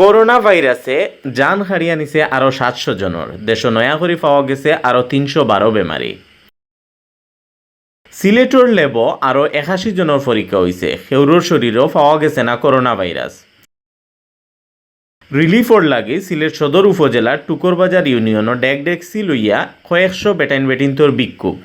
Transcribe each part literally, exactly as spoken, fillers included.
করোনা ভাইরাসে জান কাড়িয়া নিছে আরও সাতশো জনর। দেশো নয়া করি পাওয়া গেছে আরও তিনশো বারো বেমারি। সিলেটর ল্যাবো আরও একাশি জনর পরীক্ষা অইছে। কেউরর শরীরো পাওয়া গেছে না করোনা ভাইরাস। রিলিফর লাগি সিলেট সদর উপজেলার টুকরবাজার ইউনিয়নো ডেক ডেকসি লইয়া কয়েকশো বেটাইন বেটিন্তর বিক্ষোভ।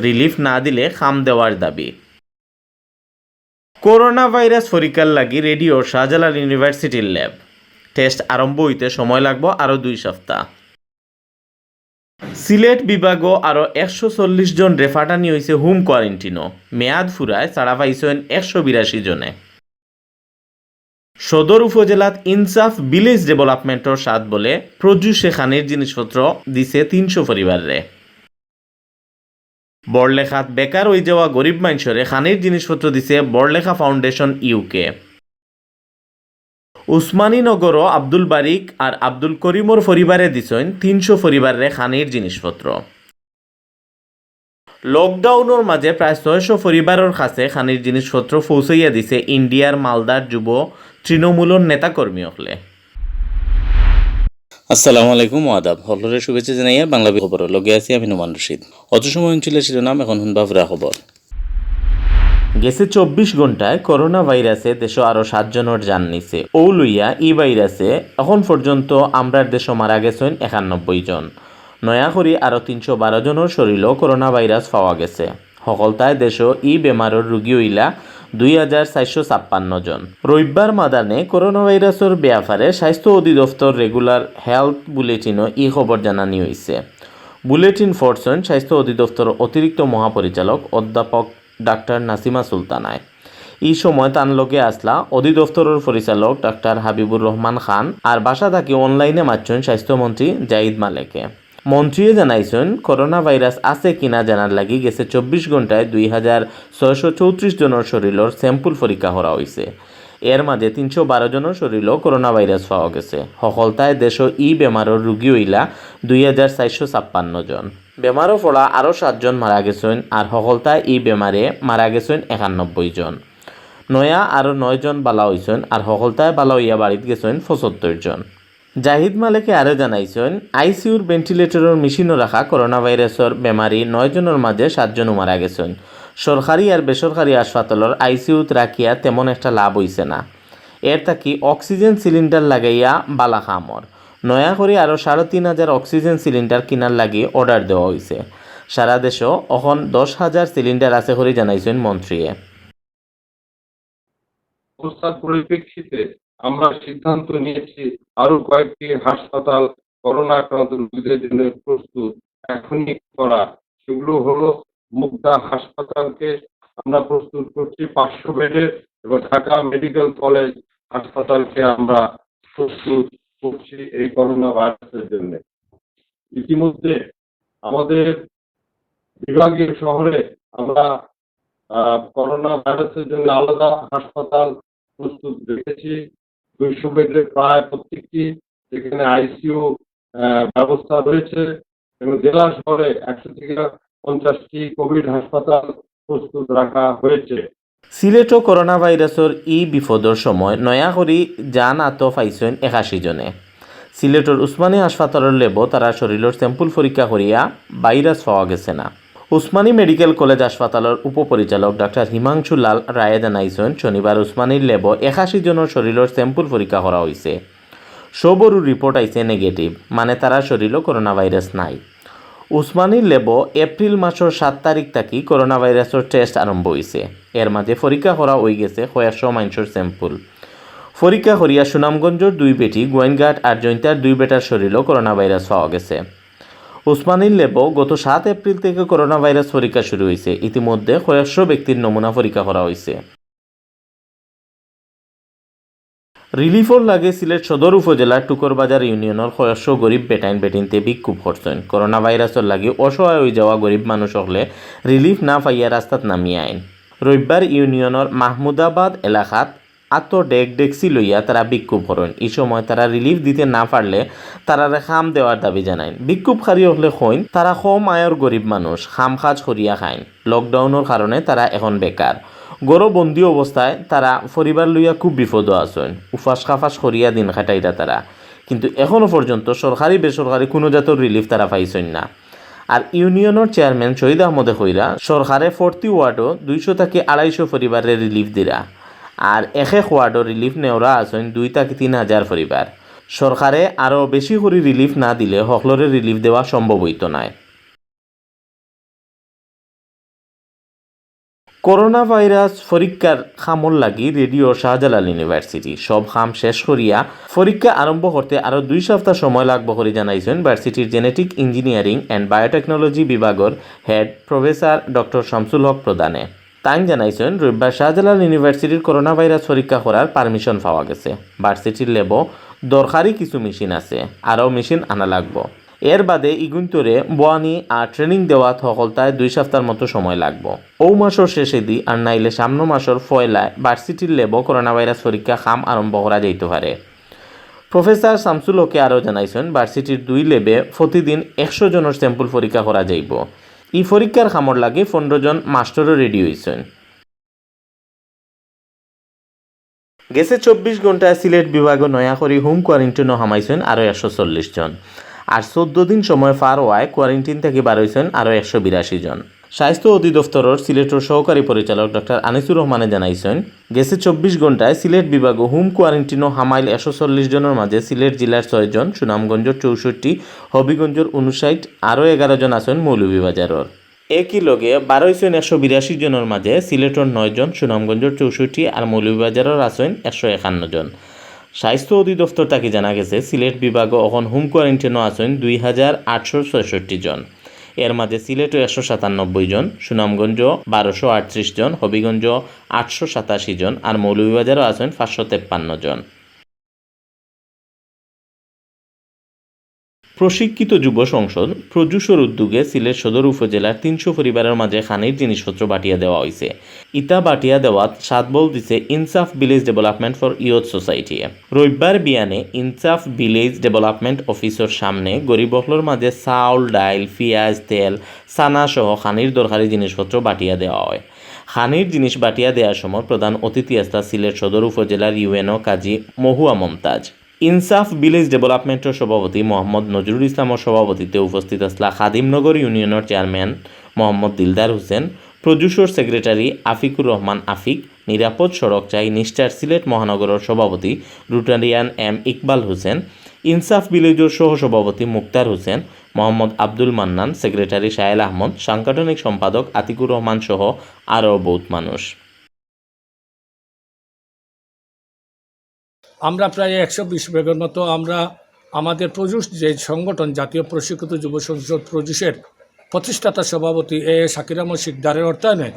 রিলিফ না দিলে কাম দেওয়ার দাবি। করোনা ভাইরাস পরীক্ষার লাগি রেডি শাহজালাল ইউনিভার্সিটির ল্যাব। টেস্ট আরম্ভ অইতে সময় লাগবো আরও দুই সপ্তাহ। সিলেট বিভাগো আরও একশো চল্লিশ জনরে ফাটানি অইছে হোম কোয়ারেন্টিনো। মেয়াদ ফুরায় ছাড়া পাইছইন একশো বিরাশি জনে। সদর উপজেলাত ইনসাফ ভিলেজ ডেভেলপমেন্টর সাত বলে প্রডিউসে খানির জিনিসপত্র দিছে তিনশো পরিবাররে। বড়লেখাত বেকার অইযাওয়া গরিব মাইনষরে খানির জিনিসপত্র দিছে বড়লেখা ফাউন্ডেশন ইউকে। উসমানী নগরো আব্দুল বারিক আর আব্দুল করিমর পরিবারে দিছইন তিনশো পরিবাররে খানির জিনিসপত্র। লকডাউনর মাঝে প্রায় ছয়শো পরিবারর কাছে খানির জিনিসপত্র পৌঁছাইয়া দিছে ইন্ডিয়ার মালদার যুব তৃণমূলর নেতাকর্মী অকলে। আসসালামু আলাইকুম, আদাব। হকলরে শুভেচ্ছা জানাইয়া বাংলা খবর লগে আছি আমি নোমান রশিদ। অত সময় হুনছিলা শিরোনাম, এখন হুনবা পুরা খবর। গেছে চব্বিশ ঘন্টায় করোনা ভাইরাসে দেশো আরো সাত জনর জান নিছে। অউ লইয়া ই ভাইরাসে এখন পর্যন্ত আমরার দেশো মারা গেছইন একানব্বই জন। নয়া করি আরো তিনশো বারো জনর শরীলো করোনা ভাইরাস পাওয়া গেছে। হকলতায় দেশো ই বেমারর রুগী অইলা দুই হাজার চারশো ছাপ্পান্ন জন। রবিবার মাদানে করোনা ভাইরাসর ব্যাপারে স্বাস্থ্য অধিদপ্তর রেগুলার হেলথ বুলেটিনো ই খবর জানানি অইছে। বুলেটিন পড়ছইন স্বাস্থ্য অধিদপ্তর অতিরিক্ত মহাপরিচালক অধ্যাপক ডাক্তার নাসিমা সুলতানায়। ই সময় তান লগে আছলা অধিদপ্তরর পরিচালক ডাক্তার হাবিবুর রহমান খান আর বাসা থাকি অনলাইনে মাতছইন স্বাস্থ্যমন্ত্রী জাহিদ মালেকে। মন্ত্রীয়ে জানাইছইন, করোনা ভাইরাস আছে কিনা জানার লাগি গেছে চব্বিশ ঘন্টায় দুই হাজার ছয়শো চৌত্রিশ জনর শরীলর স্যাম্পল পরীক্ষা করা অইছে। এর মাঝে তিনশো বারো জনর শরীলো করোনা ভাইরাস পাওয়া গেছে। হকলতায় দেশো ই বেমারর রুগী অইলা দুই হাজার চারশো ছাপ্পান্ন জন। বেমারো পড়া আরো সাত জন মারা গেছইন, আর হকলতায় ই বেমারে মারা গেছইন একানব্বই জন। নয়া আরো নয় জন বালা অইছইন, আর হকলতায় বালা অইয়া বাড়িত গেছইন পঁচাত্তর জন। জাহিদ মালেকে আরো জানাইছইন, আইসিইউর ভেন্টিলেটরর মেশিনো রাখা করোনা ভাইরাসর বেমারি নয় জনর মাঝে সাত জনও মারা গেছইন। সরকারি আর বেসরকারি হাসপাতালর আইসিইউত রাখিয়া তেমন একটা লাভ অইছে না। এর থাকি অক্সিজেন সিলিন্ডার লাগাইয়া বালা কাম অর। নয়া করি আরো সাড়ে তিন হাজার অক্সিজেন সিলিন্ডার কিনার লাগি অর্ডার দেওয়া অইছে। সারা দেশো অখন দশ হাজার সিলিন্ডার আছে করি জানাইছইন মন্ত্রীয়ে। অবস্থার পরিপ্রেক্ষিতে আমরা সিদ্ধান্ত নিয়েছি আরো কয়েকটি হাসপাতাল করোনা আক্রান্ত রোগীদের জন্য প্রস্তুত এখনই করা। সেগুলো হলো মুগদা হাসপাতালকে আমরা প্রস্তুত করছি পাঁচশো বেডের, এবং ঢাকা মেডিকেল কলেজ হাসপাতালকে আমরা প্রস্তুত করছি এই করোনা ভাইরাসের জন্য। ইতিমধ্যে আমাদের বিভাগীয় শহরে আমরা, আহ, করোনা ভাইরাসের জন্য আলাদা হাসপাতাল প্রস্তুত রেখেছি। দুইশো বেডের প্রায় প্রত্যেকটি, যেখানে আইসিইউ, আহ, ব্যবস্থা রয়েছে, এবং জেলা শহরে একশো থেকে পঞ্চাশটি কোভিড হাসপাতাল প্রস্তুত রাখা হয়েছে। সিলেটো করোনা ভাইরাসর ই বিপদর সময় নয়া করি জান আতো পাইছইন একাশি জনে। সিলেটর উসমানী হাসপাতালর ল্যাবো তারার শরীলর স্যাম্পল পরীক্ষা করিয়া ভাইরাস পাওয়া গেছে না। উসমানী মেডিকেল কলেজ হাসপাতালর উপপরিচালক ডাক্তার হিমাংশু লাল রায়ে জানাইছইন, শনিবার উসমানীর ল্যাবো একাশি জনর শরীলর স্যাম্পল পরীক্ষা করা অইছে। সবরউ রিপোর্ট আইছে নেগেটিভ, মানে তারার শরীলো করোনা ভাইরাস নাই। উসমানীর ল্যাবো এপ্রিল মাসর সাত তারিখ থাকি করোনা ভাইরাসর টেস্ট আরম্ভ অইছে। এর মাঝে পরীক্ষা করা অইগেছে কয়েকশো মাইনষর স্যাম্পল। পরীক্ষা করিয়া সুনামগঞ্জর দুই বেটি, গোয়াইনঘাট আর জৈন্তার দুই বেটার শরীলো করোনা ভাইরাস পাওয়া গেছে। উসমানীর ল্যাবো গত সাত এপ্রিল থেকে করোনা ভাইরাস পরীক্ষা শুরু অইছে। ইতিমধ্যে কয়েকশো ব্যক্তির নমুনা পরীক্ষা করা অইছে। রিলিফর লাগি সিলেট সদর উপজেলার টুকরবাজার ইউনিয়নর কয়েকশো গরিব বেটাইন বেটিন্তে বিক্ষোভ করছইন। করোনা ভাইরাসর লাগি অসহায় অইযাওয়া গরিব মানুষ অকলে রিলিফ না পাইয়া রাস্তাত নামিয়া আইন। রবিবার ইউনিয়নর মাহমুদাবাদ এলাকাত আতো ডেক ডেকসি লইয়া তারা বিক্ষোভ করইন। ই সময় তারা রিলিফ দিতে না পারলে তারারে কাম দেওয়ার দাবি জানাইন। বিক্ষোভকারী অকলে কইন, তারা কম আয়র গরিব মানুষ, কাম কাজ করিয়া খাইন। লকডাউনর কারণে তারা এখন বেকার। ঘরো বন্দী অবস্থায় তারা পরিবার লইয়া খুব বিপদো আছইন, উপাস খাপাস করিয়া দিন কাটাইরা তারা। কিন্তু এখনো পর্যন্ত সরকারি বেসরকারি কুনু জাতর রিলিফ তারা পাইছইন না। আর ইউনিয়নর চেয়ারম্যান শহীদ আহমদে কইরা সরকারে প্রতি ওয়ার্ডো দুইশো থাকি আড়াইশো পরিবাররে রিলিফ দিরা। আর এক এক ওয়ার্ডো রিলিফ নেওরা আছইন দুই থাকি তিন হাজার পরিবার। সরকারে আরও বেশি করি রিলিফ না দিলে হকলরে রিলিফ দেওয়া সম্ভব অইতো নায়। করোনা ভাইরাস পরীক্ষার কামর লাগি রেডি শাহজালাল ইউনিভার্সিটি। সব কাম শেষ করিয়া পরীক্ষা আরম্ভ করতে আরও দুই সপ্তাহ সময় লাগবো করি জানাইছইন ভার্সিটির Genetic Engineering and Biotechnology বিভাগর হেড প্রফেসর ডক্টর শামসুল হক প্রধানে। তাইন জানাইছইন, রবিবার শাহজালাল ইউনিভার্সিটির করোনা ভাইরাস পরীক্ষা করার পারমিশন পাওয়া গেছে। ভার্সিটির ল্যাবো দরকারি কিছু মেশিন আছে, আরও মেশিন আনা লাগবো। এর বাদে ইগুইন্তরে বওয়ানি আর ট্রেনিং দেওয়াত হকলতায় দুই সপ্তাহর মতো সময় লাগবো। অউ মাসর শেষেদি আর নাইলে সামনো মাসর পয়লায় ভার্সিটির ল্যাবো করোনা ভাইরাস পরীক্ষা কাম আরম্ভ করা যাইতো পারে। প্রফেসর শামসুল হকে আরও জানাইছইন, ভার্সিটির দুই ল্যাবে প্রতিদিন একশো জনর স্যাম্পল পরীক্ষা করা যাইবো। ই পরীক্ষার কামর লাগি পনরো জন মাস্টরও রেডি অইছইন। গেছে চব্বিশ ঘন্টায় সিলেট বিভাগো নয়া করি হোম কোয়ারেন্টিনো হামাইছইন আরও একশো চল্লিশ জন। আর চৌদ্দ দিন সময় পার অওয়ায় কোয়ারেন্টিন থাকি বার অইছইন আরও একশো বিরাশি জন। স্বাস্থ্য অধিদপ্তরর সিলেটর সহকারী পরিচালক ডক্টর আনিসুর রহমানে জানাইছইন, গেছে চব্বিশ ঘন্টায় সিলেট বিভাগো হোম কোয়ারেন্টিনো হামাইল একশো চল্লিশ জনর মাঝে সিলেট জেলার ছয় জন, সুনামগঞ্জর চৌষট্টি, হবিগঞ্জর ঊনষাট, আরও এগারো জন আছইন মৌলভীবাজারর। একই লগে বার অইছইন একশো বিরাশি জনর মাঝে সিলেটর নয় জন, সুনামগঞ্জর চৌষট্টি আর মৌলভীবাজারর আছইন একশো একান্ন জন। স্বাস্থ্য অধিদপ্তর থাকি জানা গেছে, সিলেট বিভাগো অখন হোম কোয়ারেন্টিনো আছইন দুই হাজার আটশো ছয়ষট্টি জন। এর মাঝে সিলেটো একশো সাতানব্বই জন, সুনামগঞ্জো বারোশো আটত্রিশ জন, হবিগঞ্জো আটশো সাতাশি জন আর মৌলভীবাজারো আছইন পাঁচশো তেপ্পান্ন জন। প্রশিক্ষিত যুব সংসদ প্রজুসর উদ্যোগে সিলেট সদর উপজেলার তিনশো পরিবারর মাঝে খানির জিনিসপত্র বাটিয়া দেওয়া অইছে। ইতা বাটিয়া দেওয়াত সাত বল দিছে ইনসাফ ভিলেজ ডেভেলপমেন্ট ফর ইয়ুথ সোসাইটিয়ে। রবিবার বিয়ানে ইনসাফ ভিলেজ ডেভেলপমেন্ট অফিসর সামনে গরিব অকলর মাঝে চাউল, ডাইল, পিয়াজ, তেল, চানা সহ খানির দরকারি জিনিসপত্র বাটিয়া দেওয়া অয়। খানির জিনিস বাটিয়া দেওয়ার সময় প্রধান অতিথি আছলা সিলেট সদর উপজেলার ইউএনও কাজী মহুয়া মমতাজ। ইনসাফ ভিলেজ ডেভেলপমেন্টর সভাপতি মোহাম্মদ নজরুল ইসলামর সভাপতিত্বে উপস্থিত আছলা খাদিমনগর ইউনিয়নর চেয়ারম্যান মোহাম্মদ দিলদার হোসেন, প্রজুসর সেক্রেটারি আফিকুর রহমান আফিক, নিরাপদ সড়ক চাই নিষ্ঠার সিলেট মহানগরর সভাপতি রোটারিয়ান এম ইকবাল হোসেন, ইনসাফ ভিলেজর সহ-সভাপতি মুক্তার হোসেন, মোহাম্মদ আব্দুল মান্নান, সেক্রেটারি সাহেল আহমদ, সাংগঠনিক সম্পাদক আতিকুর রহমান সহ আরও বউত মানুষ। আমরা প্রায় একশো বিশ ব্যাগর মতো আমরা আমাদের প্রজুস যে সংগঠন, জাতীয় প্রশিক্ষিত যুব সংসদ প্রজুসের প্রতিষ্ঠাতা সভাপতি এ এ শাকির আহমদ শিকদারের অর্থায়নে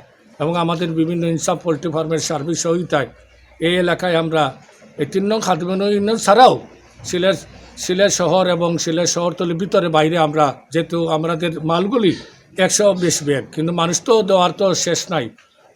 এবং আমাদের বিভিন্ন ইনসাফ পোল্ট্রি ফার্মের সার্বিক সহযোগিতায় এই এলাকায় আমরা এই তিন নং খাদিমনগর ইউনিয়ন ছাড়াও সিলেট, সিলেট শহর এবং সিলেট শহরতলির ভিতরে বাইরে আমরা, যেহেতু আমাদের মালগুলি একশো বিশ ব্যাগ, কিন্তু মানুষ তো দেওয়ার তো শেষ নাই।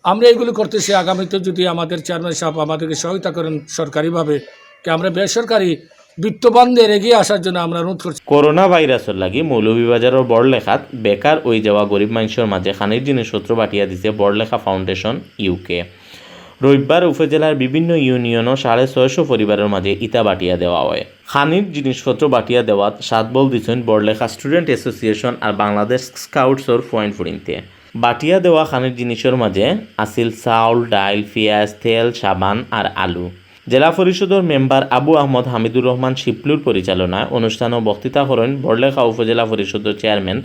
আমরা এগুলি করতেছি, আগামীতে যদি আমাদের চেয়ারম্যান সাহেব আমাদেরকে সহায়তা করেন সরকারিভাবে, কি আমরা বেসরকারি বিত্তবানদের এগিয়ে আসার জন্য আমরা অনুরোধ করছি। করোনা ভাইরাসর লাগি মৌলভীবাজারর বড়লেখাত বেকার অই যাওয়া গরিব মানষর মাঝে খানির জিনিসপত্র বাটিয়া দিছে বড়লেখা ফাউন্ডেশন ইউকে। রবিবার উপজেলার বিভিন্ন ইউনিয়নর সাড়ে ছয়শো পরিবারর মাঝে ইতা বাটিয়া দেওয়া অয়। খানির জিনিসপত্র বাটিয়া দেওয়াত সাত বল দিছইন বড়লেখা স্টুডেন্ট অ্যাসোসিয়েশন আর বাংলাদেশ স্কাউটসর পয়েন্ট ফুরিন্তে। বাটিয়া দেওয়া খানির জিনিসর মাঝে আছিল চাউল, ডাইল, পিয়াজ, তেল, সাবান আর আলু। জেলা পরিষদর মেম্বার আবু আহমদ হামিদুর রহমান শিপলুর পরিচালনায় অনুষ্ঠানো বক্তৃতা করইন বড়লেখা উপজেলা পরিষদর চেয়ারম্যান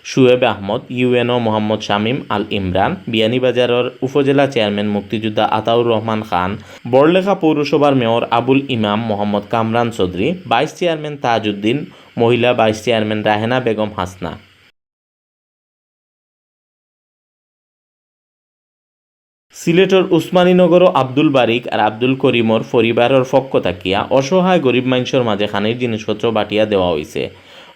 শুয়েব আহমদ, ইউএনও মোহাম্মদ শামীম আল ইমরান, বিয়ানীবাজারর উপজেলা চেয়ারম্যান মুক্তিযোদ্ধা আতাউর রহমান খান, বড়লেখা পৌরসভার মেয়র আবুল ইমাম মোহাম্মদ কামরান চৌধুরী, ভাইস চেয়ারম্যান তাজউদ্দিন, মহিলা ভাইস চেয়ারম্যান রাহেনা বেগম হাসনা। সিলেটর উসমানীনগরও আব্দুল বারিক আর আব্দুল করিমর পরিবারর পক্ষ থাকিয়া অসহায় গরিব মানষর মাঝে খানির জিনিসপত্র বাটিয়া দেওয়া অইছে।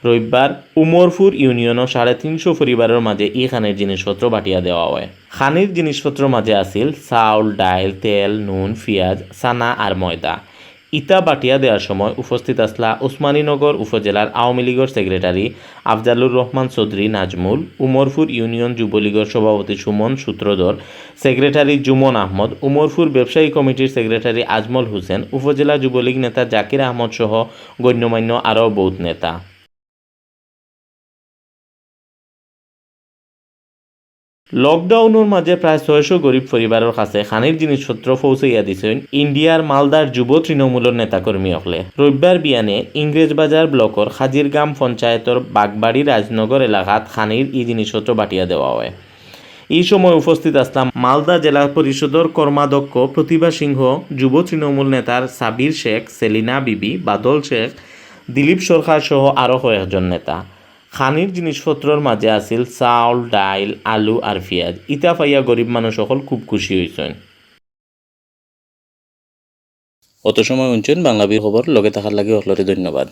রবিবার উমরপুর ইউনিয়নও সাড়ে তিনশো পরিবারর মাঝে ই খানির জিনিসপত্র বাটিয়া দেওয়া অয়। খানির জিনিসপত্রর মাঝে আছিল চাউল, ডাইল, তেল, নুন, পিয়াজ, চানা আর ময়দা। ইতা বাটিয়া দেওয়ার সময় উপস্থিত আছলা উসমানীনগর উপজেলার আওয়ামী লীগর সেক্রেটারি আফজালুর রহমান চৌধুরী নাজমুল, উমরপুর ইউনিয়ন যুবলীগর সভাপতি সুমন সূত্রধর, সেক্রেটারি জুমন আহমদ, উমরপুর ব্যবসায়ী কমিটির সেক্রেটারি আজমল হোসেন, উপজেলা যুবলীগ নেতা জাকির আহমদ সহ গণ্যমান্য আরও বহুত নেতা। লকডাউনর মাঝে প্রায় ছয়শো গরিব পরিবারর কাছে খানির জিনিসপত্র পৌঁছাইয়া দিছইন ইন্ডিয়ার মালদার যুব তৃণমূলর নেতাকর্মী অকলে। রবিবার বিয়ানে ইংরেজবাজার ব্লকর খাজিরগাম পঞ্চায়েতর বাগবাড়ি রাজনগর এলাকাত খানির ই জিনিসপত্র বাটিয়া দেওয়া হয়। ই সময় উপস্থিত আছলা মালদা জেলা পরিষদর কর্মাধ্যক্ষ প্রতিভা সিংহ, যুব তৃণমূল নেতার সাবির শেখ, সেলিনা বিবি, বাদল শেখ, দিলীপ সরকার সহ আরও কয়েকজন নেতা। খানির জিনিসপত্রর মাঝে আছিল চাউল, ডাইল, আলু আর পিয়াজ। ইতা পাইয়া গরিব মানুষ অকল খুব খুশি অইছইন। অত সময় হুনছইন বাংলা বির খবর, লগে থাকার লাগি অকলরে ধন্যবাদ।